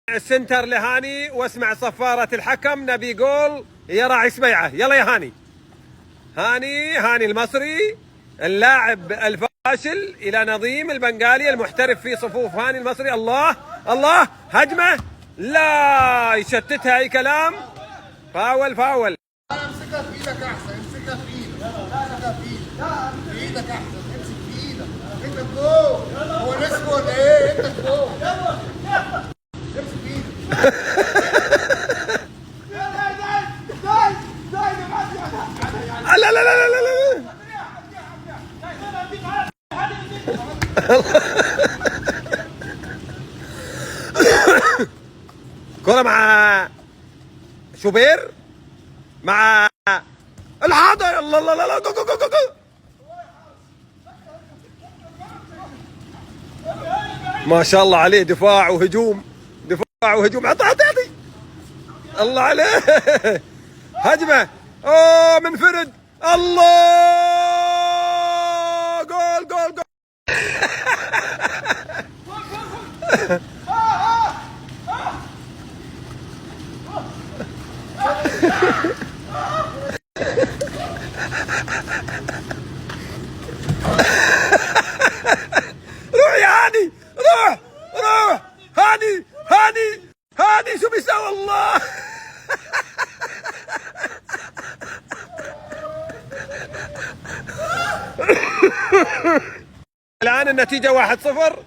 السنتر لهاني، واسمع صفارة الحكم، نبي جول يا راعي سبيعة. يلا يا هاني، هاني هاني المصري اللاعب الفاشل الى نظيم البنغالي المحترف في صفوف هاني المصري. الله الله، هجمة لا يشتتها اي كلام، فاول فاول. امسكها في ايدك احسن، امسكها في ايدك، امسكها في ايدك، في ايدك احسن، امسك في ايدك. انت الجول، هو نسي ولا ايه؟ انت الجول، امسك في ايدك. لا لا لا لا لا لا. كرة مع شوبير مع الحاضر. الله الله الله، جو جو جو جو. ما شاء الله عليه، دفاع وهجوم، دفاع وهجوم. عطي عطي عطي، الله عليه. هجمة، اوه منفرد، الله، جول جول جول. روح يا هاني، روح روح هاني هاني هاني، شو بيسوي؟ الله. الآن النتيجة 1-0.